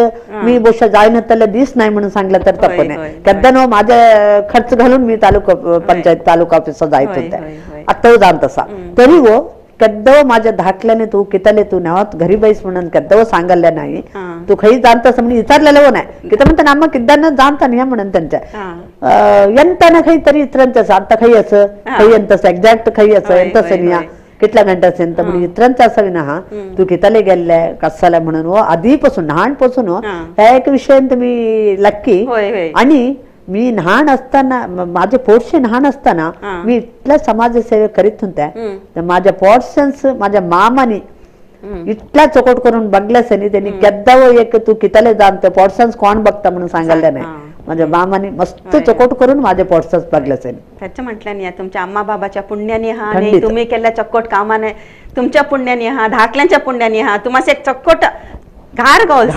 मी बोशा जायन त्याला दिस नाही म्हणून सांगलं तर तप नाही. केद्दा माझ्या खर्च घालून मी तालुका पंचायत तालुका ऑफिस जायत होते आता जाण तसा तरी वो केद्दव माझ्या धाकल्याने तू कितले तू नेवात घरी बैस म्हणून केद्दव सांगल्ले नाही तू खई जाणतास म्हणून विचारलेलं हो नाही किती म्हणता आम्हा किद्दांना जाणता नाही म्हणून त्यांच्या यंताना खई तरी इतरांच्या आता खई असं खई यंतस एक्झॅक्ट खई असं यंतस नाही. कितल्या घंटास येता म्हणून इतरांच असावी ना, हा तू कितले गेल्ले कसाले म्हणून हो आधीपासून लहानपासून ह्या एक विषयान तुम्ही लक्की. आणि मी लहान असताना माझे पोटशे लहान असताना मी इतल्या समाजसेवा करीत होत्या, तर माझ्या पोटशन्स माझ्या मामानी इतला चकोट करून बघल्यास त्यांनी केद्दाव एक तू कितले जाणतं पोटसन्स कोण बघता म्हणून सांगायला नाही. माझ्या मामाने मस्त चकोट करून माझ्या पोटसन्स बघल्यास. त्याचं म्हटलं नाही तुमच्या अम्मा बाबाच्या पुण्याने हा, नाही तुम्ही केल्या चक्कोट कामाने तुमच्या पुण्याने हा, धाकल्यांच्या पुण्याने हा, तुम्हाला एक चक्कोट घार गावल,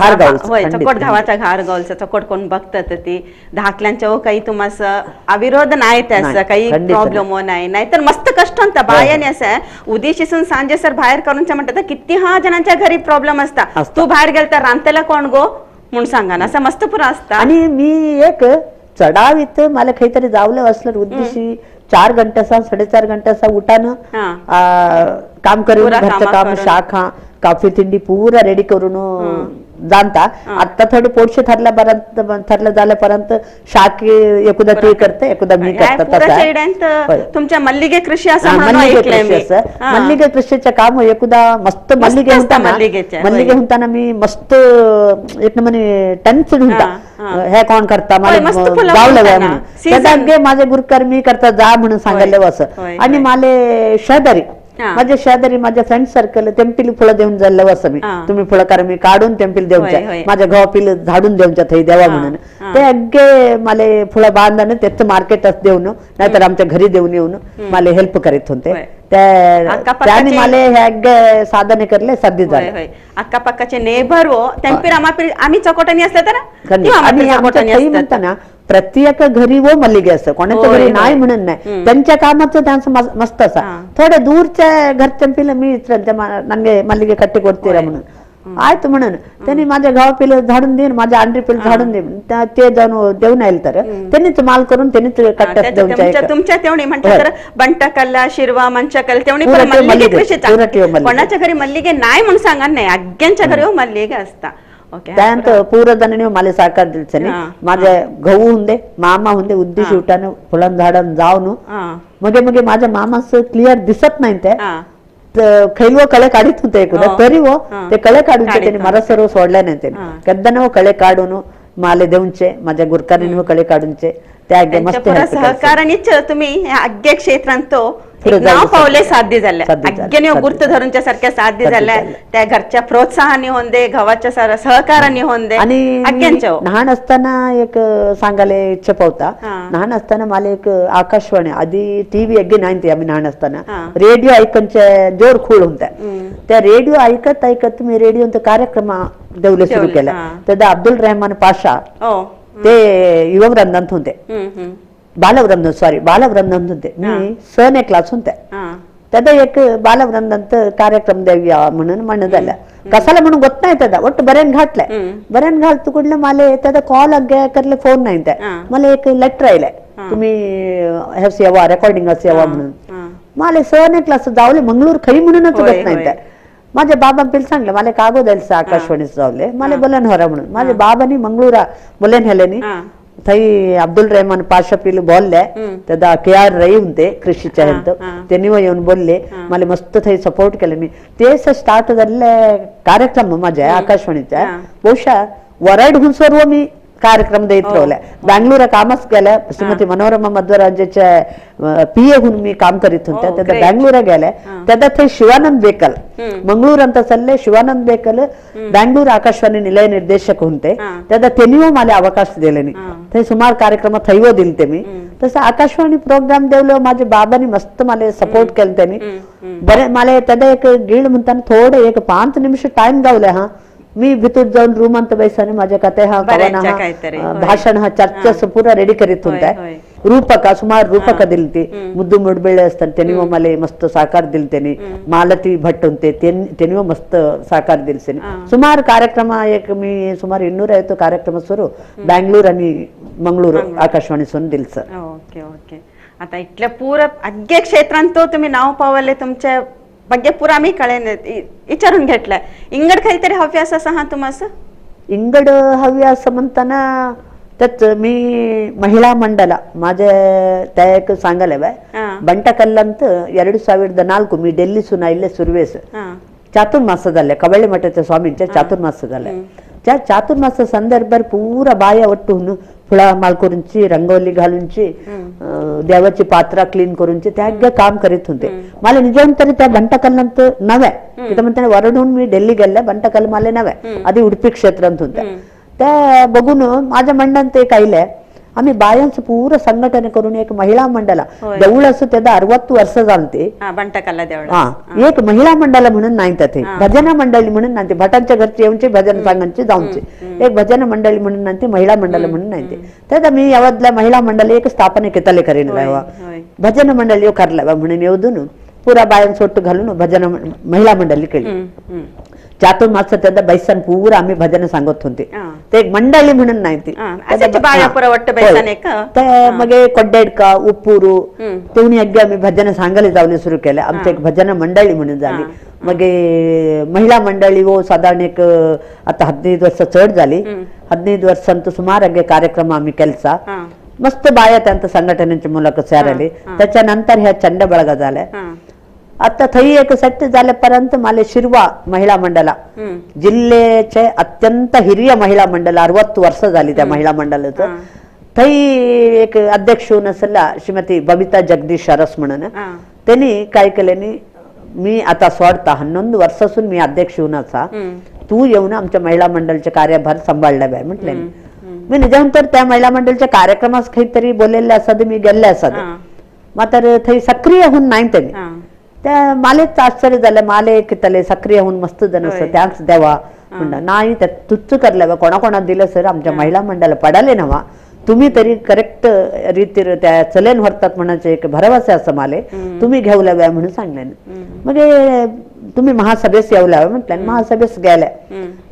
होय चकोट घावाचा घार गावलचा चकोट कोण बघतात ती धाकल्यांच्या हो काही तुम्हाला अविरोध नाही, त्याचा काही प्रॉब्लेम नाही, नाहीतर मस्त कष्ट होता बायाने असं उद्याशीसून सांजे सर बाहेर करून म्हणतात किती हा जणांच्या घरी प्रॉब्लेम असता, तू बाहेर गेल तर रांगतेला कोण गो म्हणून सांगा ना, असं मस्त पुरा असता. आणि मी एक चढाव इथं मला काहीतरी जावलं असलं उद्देशी 4 घंट्याचा 4.5 घंट्याचा उठानं काम करून घरचं काम शाखा काफी तिंडी पुरा रेडी करून जाणता. आता थोडे पोटशे ठरलं झाल्यापर्यंत शाक एकुदा ते करते एकुदा मी करतात. तुमच्या मल्लिगे कृषी असं मल्लिगे कृषीचे काम एकुदा मस्त मल्लिगे होता, मल्लिगे होताना मी मस्त एक नमने टेन्शन होता हे कोण करता मला जावलं म्हणून माझे गुरुकर मी करता जा म्हणून सांगायला असं. आणि माले शेजारी माझ्या शेजारी माझ्या फ्रेंड सर्कल तेंपिल फुलं देऊन जाल्लं असं मी, तुम्ही फुलं करा मी काढून तेंपिल देऊच्या माझ्या घवा पिल झाडून देऊच्या थंय देवा म्हणून ते अगगे मला फुलं बांधणं त्याचं मार्केट देऊन नाहीतर आमच्या घरी देऊन येऊन मला हेल्प करीत होते. त्याने मला हे अगगे साधने करले साध्य झाले. अक्कापक्काचे नेबर हो तेंपीर आम्ही चकोटानी असले तर म्हणताना प्रत्येक घरी व मल्लिगे असं कोणाच्या घरी नाही म्हणून नाही, त्यांच्या कामाचं त्यांचं मस्त असा. थोड्या दूरच्या घरच्या पिलं मी नंगे मल्लिगे कट्टे कोडतीरा म्हणून आयत म्हणून त्यांनी माझ्या गावा पिलं झाडून देईन, माझ्या अंड्री पिलं झाडून देईन, ते जाऊन देऊन आले तर त्यांनीच माल करून त्यांनीच कट्ट्यात देऊन तुमच्या तेवढी म्हटलं तर बंटकल्ला शिरवा मंचकल तेवढी मल्लिगे कोणाच्या घरी मल्लिगे नाही म्हणून सांगा नाही, अग्यांच्या घरी हो मल्लिगे असता. त्यानंतर पूरजणांनी मला साकार दिलचं माझ्या गहू हुंदे मामा हुंदे उद्देश उठाने फुलां झाडान जाऊन मगे मगे माझ्या मामाच क्लिअर दिसत नाही ते खैलव कळे काढीत होते एकदा तरी हो ते कळे काढून त्यांनी मला सर्व सोडल्या नाही त्यांनी कद्दाने कळे काढून माले देऊनचे माझ्या गुरकाने कळे काढूनचे त्या मस्त सहकारानेच तुम्ही अग्य क्षेत्रांत नाव पावले साध्य झाले, अज्ञानी गुर्त धरूनच्या सारख्या साध्य झाल्या, त्या घरच्या प्रोत्साहाने होऊन दे, घवाच्या सहकाराने होऊन दे. आणि लहान असताना एक सांगायला इच्छा पावता, लहान असताना मला एक आकाशवाणी आधी टीव्ही अगदी नाही आम्ही लहान असताना रेडिओ ऐकनचे जोर खूळ होत्या, त्या रेडिओ ऐकत ऐकत मी रेडिओ कार्यक्रम देवले सुरू केला. तर अब्दुल रहमान पाशा ते युववृंदांत होते, बालवृंद सॉरी बालवृंद होते, मी सन क्लास होते त्याचा एक बालवृंदांत कार्यक्रम द्यावी म्हणून म्हणणं झालं कसाला म्हणून गोत नाही त्याचा ಒಟ್ಟು बऱ्यान घातलाय बऱ्यान घालतो कुठलं मला त्याचा कॉल करले फोन नाही त्या मला एक लेटर आयलंय तुम्ही हेस यावा रेकॉर्डिंग असं यावा म्हणून मला सन क्लास जावले मंगळूर खरी म्हणूनच गोत नाही त्या माझ्या बाबा बिल सांगलं मला कागद आयलसा आकाशवाणीच जावले मला बोलन हरा म्हणून माझ्या बाबांनी मंगळूरा बोलन हेलेनी थई अब्दुल रहमान पाशा पिल बोलले त्यादा के आर रई होते कृषीच्या हेल्थ त्यांनी येऊन बोलले मला मस्त थई सपोर्ट केले. मी तेच स्टार्ट झालेले कार्यक्रम माझ्या आकाशवाणीच्या ಬಹುಶಃ वरड हुंसवर मी कार्यक्रम देत राहिल्या बँगलोर कामच गेल्या श्रीमती मनोरमा मध्वराजाच्या पी ए हून मी काम करीत होत्या त्यादा बँगलोर गेल्या त्यादा थंय शिवानंद बेकल मंगळूर ಅಂತ सल्ले शिवानंद बेकल बँगलोर आकाशवाणी निलय निर्देशक होते त्यादा त्यांनी मला अवकाश दिले नाही थंय सुमार कार्यक्रम थैवो दिले ते मी. तसं आकाशवाणी प्रोग्राम देवलो माझ्या बाबांनी मस्त मला सपोर्ट केलं त्यांनी बरे मला त्यादा एक गीळ म्हणताना थोडं एक 5 निमिष टाइम गावले हा मी भितूर जाऊन रूम अंत बैसाने माझ्या कथे हा कवन हा भाषण हा चर्चा पुरा रेडी करीत होत्या. रूपक सुमार रूपक दिलती मुद्दू मुडबेळे असतात त्यांनी मला मस्त साकार दिल त्यांनी, मालती भट्ट होते त्यांनी मस्त साकार दिल त्यांनी. सुमार कार्यक्रम एक मी सुमार 250 कार्यक्रम सुरू बँगलोर आणि मंगळूर आकाशवाणी सुन दिल सर. ओके ओके आता इतल्या पुरा अग्य क्षेत्रांत तुम्ही नाव पावले तुमच्या ಬಗ್ಗೆ ಪೂರ आम्ही कळेन विचारून घेतलाय. इंगड काहीतरी हव्यास असा हा तुम्हाला? इंगड हव्यास म्हणताना त्यात मी महिला मंडला माझ्या त्या एक सांगायला बाय ಬಂಟಕಲ್ಲಂತ 2004 मी ಡೆಲ್ಲಿ सुना इल्ले सुरवेस चातुर्मासದಲ್ಲೇ ಕವಳ್ಳಿ ಮಠದ ಸ್ವಾಮೀಂಚ ಚಾತುರ್ಮಾಸದಲ್ಲೇ चातुर्मास संदर्भार पूरा बाया ಒಟ್ಟು फुळा माळ करूंची, रंगोली घालूनची, देवाची पात्रा क्लीन करूंची त्या काम करीत होते. मला निजवून तरी त्या बंटकल्लंत नव्हे तिथं म्हणते वरडून मी ಡೆಲ್ಲಿ गेले बंटकल माले नव्हे आधी उडपी क्षेत्र ಅಂತ होते. त्या बघून माझ्या म्हणण्यात एक आयले आम्ही बायांचं पूर्ण संघटने करून एक महिला मंडळ देऊळ असं त्यादा 60 वर्ष झालते बंटकल्ला देवळ हा एक महिला मंडळ म्हणून नाही ते भजन मंडळी म्हणून नाही, भटांच्या घरचे येऊनचे भजन सांगांचे जाऊनचे एक भजन मंडळी म्हणून नाही, महिला मंडळ म्हणून नाही. त्यात मी यावतल्या महिला मंडळ एक स्थापना केतले करीन भजन मंडळी करला म्हणून येऊन पुरा बायांचं ಒಟ್ಟು घालून भजन महिला मंडळी केली. चातुर्मास त्यादा बैसन पूरा आम्ही भजन सांगत होते. ते एक मंडळी म्हणून नाही ती मग कोड्डेडका उप्पूरू तेवणी अग्गे आम्ही भजन सांगायला जावले सुरू केले. आमचं एक भजन मंडळी म्हणून झाली. मग महिला मंडळी वो साधारण एक आता 15 वर्ष चढ झाली. 15 वर्षांत सुमार अग्गे कार्यक्रम आम्ही केलसा. मस्त बाया त्यांच्या संघटनेच्या मुलाखत सेरले. त्याच्यानंतर ह्या चंड बळगा झाल्या. आता थई एक सेट झाल्यापर्यंत मला शिरवा महिला मंडळ जिल्ह्याचे अत्यंत हिरिय महिला मंडळ 60 वर्ष झाली त्या महिला मंडळाचं. थई एक अध्यक्ष नसला श्रीमती बबिता जगदीश अरस म्हणून त्यांनी काय केल्यानी मी आता सोडता 11 वर्षासून मी अध्यक्ष होऊन असा तू येऊन आमच्या महिला मंडळाचे कार्यभार सांभाळला बाय म्हटले. मी निजाम तर त्या महिला मंडळाच्या कार्यक्रमास काहीतरी बोललेले असत मी गेले असत मात्र थई सक्रिय होऊन नाही त्यांनी. त्या मालेच आश्चर्य झालं माले कितले सक्रिय होऊन मस्त जण असं त्याच द्यावा म्हणलं नाही त्या तुच्छ करल्या कोणाकोणा दिलं सर आमच्या महिला मंडळाला पडाले नवा तुम्ही तरी करेक्ट रीतीर त्या चलन व्हरतात म्हणायचे एक भरवसे असं माले तुम्ही घेऊ लाव्या म्हणून सांगले. मग तुम्ही महासभेस येऊ लाव्या म्हटलं. महासभेस गेल्या.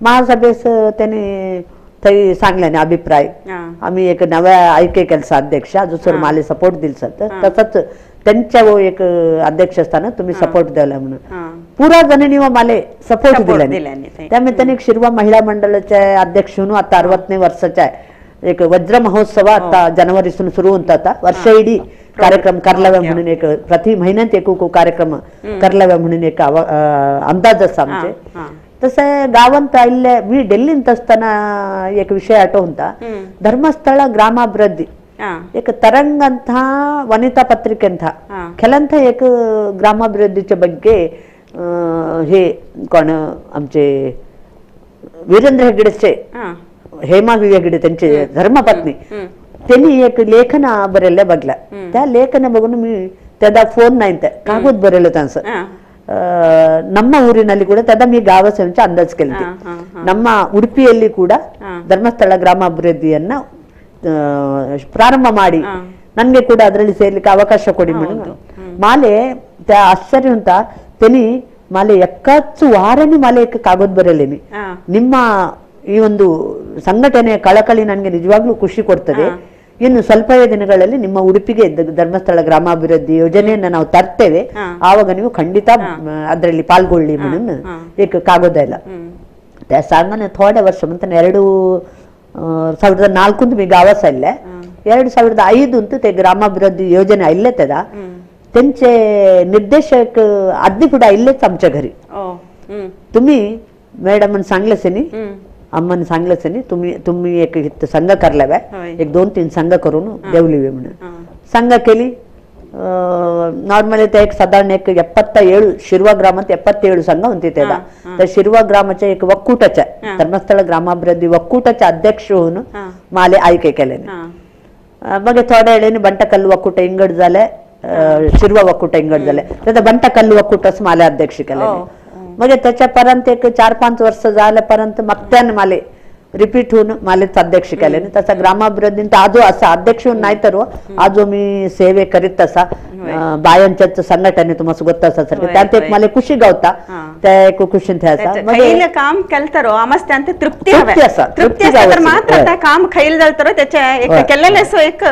महासभेस त्यांनी थंय सांगल्याने अभिप्राय आम्ही एक नव्या आयके केलसा अध्यक्ष दुसरं माले सपोर्ट दिलसा तसंच त्यांच्या वो एक अध्यक्ष असताना तुम्ही सपोर्ट द्यायला म्हणून पुरा जणांनी व माले सपोर्ट दिला. त्यामुळे त्यांनी शिरवा महिला मंडळाचे अध्यक्ष म्हणून आता 60 वर्षाच्या एक वज्र महोत्सव आता जानेवारीसून सुरू होता आता वर्ष इडी कार्यक्रम करलाव्या म्हणून एक प्रति महिन्यात एक कार्यक्रम करलाव्या म्हणून एक अंदाज असा आमचे. तसे गावांत इल्ले मी ಡೆಲ್ಲಿಂತ असताना एक विषय आठवता धर्मस्थಳ ग्रामाभिवृद्धी एक तरंग ಅಂತ ವನಿತಾ ಪತ್ರಿಕೆ ಅಂತ ಕೆಲಂತ एक ग्रामाभिवृद्धीच्या ಬಗ್ಗೆ हे कोण आमचे वीरेंद्र हेगडेचे हेमा हेगडे त्यांचे धर्मपत्नी त्यांनी एक लेखन बरेले बघला. त्या लेखन बघून मी त्यादा फोन नाही कागद बरेलं त्यांचं ನಮ್ಮ ಊರಿನಲ್ಲಿ ಕೂಡ ತದ ಮೀ ಗಾವ ಅಂದಾಜ್ ಕೇಳ್ತಿ ನಮ್ಮ ಉಡುಪಿಯಲ್ಲಿ ಕೂಡ ಧರ್ಮಸ್ಥಳ ಗ್ರಾಮಾಭಿವೃದ್ಧಿಯನ್ನ ಪ್ರಾರಂಭ ಮಾಡಿ ನನ್ಗೆ ಕೂಡ ಅದರಲ್ಲಿ ಸೇರ್ಲಿಕ್ಕೆ ಅವಕಾಶ ಕೊಡಿ ಮೇಡಮ್. ಮಾಲೆ ಆಶ್ಚರ್ಯ ಅಂತ ತೆನಿ ಮಾಲೆ ಎಕ್ಕಚ್ಚು ವಾರನಿ ಮಾಲೆ ಕಾಗದ್ ಬರಲೇನಿ ನಿಮ್ಮ ಈ ಒಂದು ಸಂಘಟನೆಯ ಕಳಕಳಿ ನನಗೆ ನಿಜವಾಗ್ಲೂ ಖುಷಿ ಕೊಡ್ತದೆ. ಇನ್ನು ಸ್ವಲ್ಪ ದಿನಗಳಲ್ಲಿ ನಿಮ್ಮ ಉಡುಪಿಗೆ ಧರ್ಮಸ್ಥಳ ಗ್ರಾಮಾಭಿವೃದ್ಧಿ ಯೋಜನೆಯನ್ನ ನಾವು ತರ್ತೇವೆ, ಆವಾಗ ನೀವು ಖಂಡಿತ ಅದರಲ್ಲಿ ಪಾಲ್ಗೊಳ್ಳಿ म्हणून एक कागद ಇಲ್ಲ. सांगणे थोड्या वर्ष म्हणताना 2004 मी गावास आले 2005 अंतू ते ग्रामाभिवृद्धी योजने आयिल्ले तेदा त्यांचे निर्देशक आदली फुडें आयिल्लेच आमच्या घरी. तुम्ही मॅडमान सांगलेच न्ही, अम्मान सांगलेच न्ही, तुम्ही तुम्ही एक संघ करलावे एक 2-3 संघ करून देवली म्हणून संघ केली. ನಾರ್ಮಲಿ एक साधारण एक 77 शिरवा ग्रामात 77 संघ होती तेदा. तर शिरवा ग्रामाच्या एक ಒಕ್ಕೂಟच्या धर्मस्थळ ग्रामाभिवृद्धी ಒಕ್ಕೂಟच्या अध्यक्ष होऊन माले ಆಯ್ಕೆ केले. मग थोड्या वेळाने बंटकल्लू ಒಕ್ಕೂಟ इंगड झाले, शिरवा ಒಕ್ಕೂಟ इंगड झाले, त्याचा बंटकल्लू ಒಕ್ಕೂಟच माले अध्यक्ष केले. मग त्याच्यापर्यंत एक 4-5 वर्ष झाल्यापर्यंत मग त्यानं माले रिपीट होऊन मालेच अध्यक्ष केले. तसा ग्रामाभिवृद्धींत आजो असा अध्यक्ष होऊन नाही तर आजो मी सेवे करीत तसा बायांच्याच संघटने तुम्हाला ಗೊತ್ತ सारखे त्यात एक मला खुशी गावता त्या एक खुशी खैल काम केलतारो आमस्ते ಅಂತ तृप्ती असा तृप्ती तर मात्र त्या काम खैल जालतारो त्याच्या एक केलेले सो एक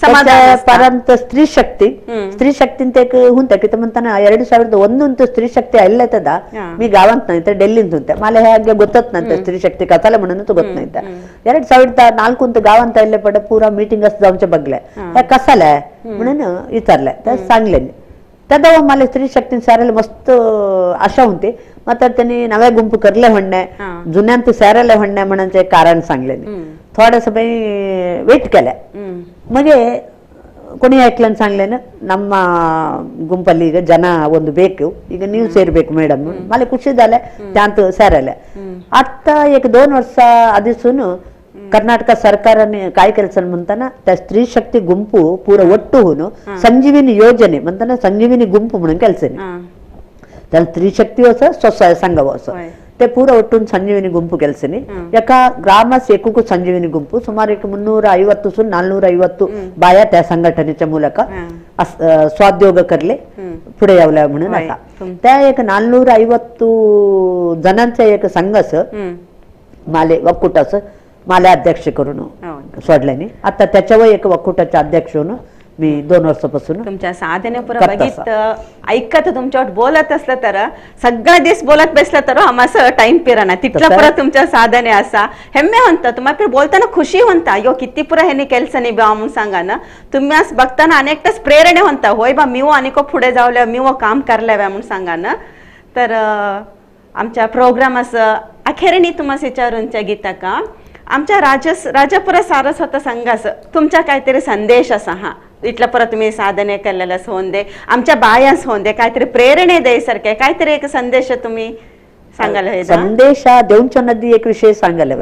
समाधान. परंत स्त्री शक्ती स्त्री शक्तींत एक हुंता की म्हणताना 2001 अंतू स्त्री शक्ती आयिल्ले तदा मी गावांत नाही तर ಡೆಲ್ಲಿಂದ होते मला हे हाಗೆ ಗೊತ್ತತ್ ನಂತೆ स्त्री शक्ती कथाला म्हणून तो होत नाही. 2004 ಅಂತ गावांत आयले पडे पुरा मीटिंग असं जावचे बघले त्या कसाला म्हणून विचारले त्या सांगले. त्या दवा मला स्त्री शक्ती सारायला मस्त आशा होती. मात्र त्यांनी नव्या गुंपू करले म्हणणे जुन्यांत सारायला म्हणणे म्हणायचे कारण सांगले. थोडंसं बाई वेट केलं. म्हणजे कोणी ऐकलं सांगले ना ನಮ್ಮ ಗುಂಪಲ್ಲಿ ಈಗ ಜನ ಒಂದು ಬೇಕು, ಈಗ ನೀವು ಸೇರ್ಬೇಕು ಮೇಡಮ್. मला ಖುಷಿ झालं त्यांत ಸೇರಲ್ಲ. आता एक 2 वर्ष आधीसून कर्नाटक सरकारने काय ಕೆಲಸ म्हणताना त्या स्त्री शक्ती गुंपು ಪೂರ ಒಟ್ಟು ಸಂಜೀವಿನಿ ಯೋಜನೆ म्हणताना संजीविनी गुंपು म्हणून ಕೆಲಸ. त्याला स्त्री शक्ती असं स्वसहाय संघ असं ते पूरा ಒಟ್ಟು ಸಂಜೀವಿನಿ ಗುಂಪು ಕೆಲಸನಿ. ಯಾಕ ಗ್ರಾಮ एकूक ಸಂಜೀವಿನಿ ಗುಂಪು ಸುಮಾರು 350 450 बाया त्या संघटनेच्या ಮೂಲಕ स्वाद्योग करले पुढे यावल्या म्हणून. आता त्या एक 450 जणांचा एक संघ असं माले वक्कुट असं माले अध्यक्ष करून सोडल्याने आता त्याच्यावर एक वक्कुटाचे अध्यक्ष होऊन मी 2 वर्षापासून तुमच्या साधने पुरा बघित ऐकत तुमच्यावर बोलत असलं तर सगळा दिवस बोलत बसलं तर आम्हाला टाइम पिराना तितला पुरा तुमच्या साधने असा हेम्मे म्हणता तुम्हाला बोलताना खुशी म्हणता अयो किती पुरा ह्याने ಕೆಲಸ नाही बा म्हणून सांगा ना. तुम्ही आज बघताना अनेकटाच प्रेरणे म्हणता होय बा मीवो अनेको पुढे जावल्या मीवो काम करल्या म्हणून सांगा ना. तर आमच्या प्रोग्राम असं अखेरीने तुम्हाला विचारूनच्या गीता का आमच्या राजापुरा सारस्वत संघाचं तुमच्या काहीतरी संदेश असा हा इतला परत तुम्ही साधने केलेलं होऊन दे आमच्या बायांस होऊन दे काहीतरी प्रेरणे द्यायसारखे काहीतरी एक संदेश तुम्ही सांगायला. संदेश देऊनच्या नदी एक विषय सांगायला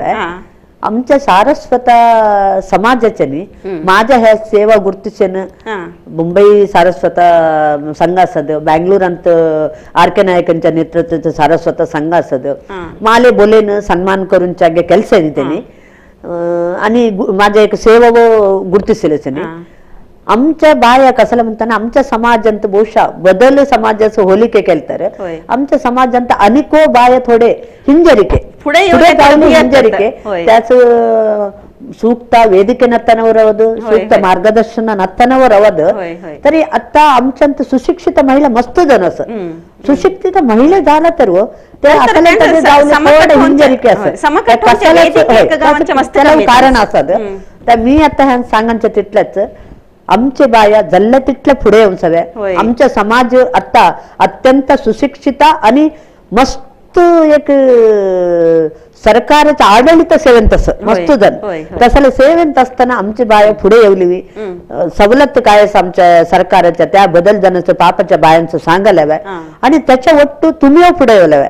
आमच्या सारस्वत समाजाच्यानी माझ्या ह्या सेवा गुरुतीचेन मुंबई सारस्वत संघ असद, बँगलोर अंत आर के नायकांच्या नेतृत्वाचं सारस्वत संघ असद, माले बोलेन सन्मान करून चागे ಕೆಲಸ त्यांनी आणि माझ्या एक सेवा गुरुतीसेल. आमच्या बाया कसला म्हणताना आमच्या समाजांत ಬಹುಶಃ बदल समाजाचं होलिके केलं तर आमच्या समाजांत अनेको बाया थोडे हिंजरिके पुढे जाऊन हिंजरिके त्याच सूक्त ವೇದಿಕೆ ನತ್ತನವರವದು ಸೂಕ್ತ ಮಾರ್ಗದರ್ಶನ ನತ್ತನವರವದು. तरी आता आमच्यांत सुशिक्षित महिला मस्त जण असं सुशिक्षित महिला झाला तर ते हिंजरिके असं कारण असत. तर मी आता ह्या सांगांच्या तिथल्याच आमचे बाया जल्ल्या तिथल्या पुढे येऊन सगळ्या आमचा समाज आता अत्यंत सुशिक्षित आणि मस्त एक सरकारच्या आडಳಿತ सेवेंत असं मस्त जण तसं सेवेंत असताना आमची बाया पुढे येवली सवलत काय आमच्या सरकारच्या त्या बदल जणांचं पापाच्या बायांचं सांगायला आणि त्याच्या ಒಟ್ಟು तुम्ही पुढे येवलावे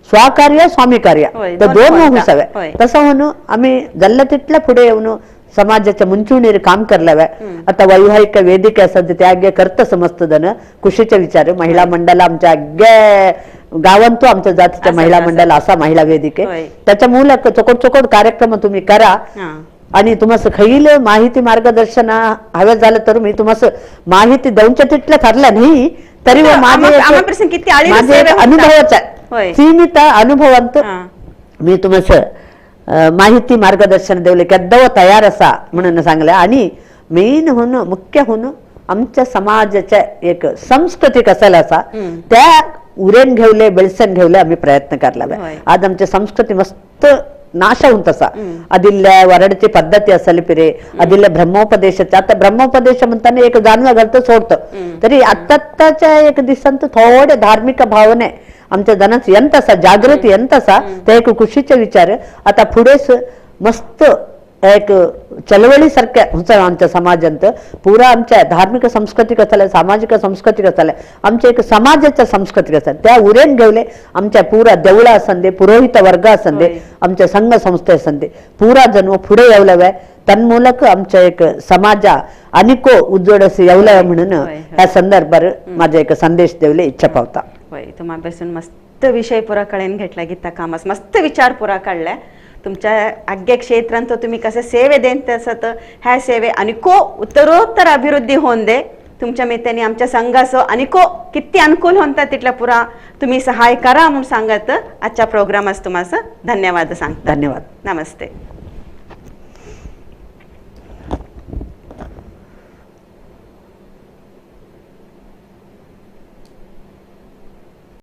स्वकार्य स्वामी कार्य तर दोन होसावे. तसं म्हणून आम्ही जल्ल्या तिथल्या पुढे येऊन समाजाच्या ಮುಂಚೂಣಿಯಲ್ಲಿ काम करलावे. आता वैवाहिक वेदिके असत ते आज्ञा करत समजत जण खुशीचे विचार महिला मंडळ आमच्या आज्ञा गावांतो आमच्या जातीच्या महिला मंडळ असा महिला वेदिके त्याच्या मूलक चोकोट चोकोट कार्यक्रम तुम्ही करा आणि तुम्हाला खैल माहिती मार्गदर्शन हवे झालं तर मी तुम्हाला माहिती देऊनच्या तिथल्या ठरल्या नाही तरी माझे अनुभवाचा सीमित अनुभवांत मी तुम्हाला माहिती मार्गदर्शन देवले केद्दव तयार असा म्हणून सांगले. आणि मेन होऊन मुख्य होऊन आमच्या समाजाच्या एक संस्कृती कसाला असा त्या उरेन घेवले बेळसन घेवले आम्ही प्रयत्न करला. आज आमच्या संस्कृती मस्त नाश होऊन तसा अदिल्ल्या वरडची पद्धती असेल पिरे अदिल्ल्या ब्रह्मोपदेशाच्या आता ब्रह्मोपदेश म्हणताना एक जाणवं घालतं सोडतं तरी आत्ताच्या एक दिवसांत थोडे धार्मिक भावने आमच्या जनांचं यंतसा जागृती यंतसा ते एक खुशीचे विचार आता पुढेच मस्त एक चळवळीसारख्या होतं आमच्या समाजांत पुरा आमच्या धार्मिक संस्कृती कसाला सामाजिक संस्कृती कसाला आमच्या एक समाजाच्या संस्कृती कसा त्या उरेन घेवले आमच्या पुरा देवळा असंदे पुरोहित वर्ग असंदे आमच्या संघ संस्थे असंदे पुरा जण पुढे येवलावे तन्मूलक आमच्या एक समाजा अनेको उज्जवळ येवलावे म्हणून ह्या संदर्भात माझा एक संदेश देवले इच्छा पावता. तुम्हापासून मस्त विषय पुरा कळून घेतला गीता कामास मस्त विचार पुरा काढलाय. तुमच्या आज्ञा क्षेत्रांत तुम्ही कसं सेवे देन तसं तर ह्या सेवे अनेको उत्तरोत्तर अभिवृद्धी होऊन दे तुमच्या मित्रांनी आमच्या संघासो अनेको किती अनुकूल होता तिथला पुरा तुम्ही सहाय्य करा म्हणून सांगत आजच्या प्रोग्रामास तुम्हाला धन्यवाद सांगता. धन्यवाद. नमस्ते.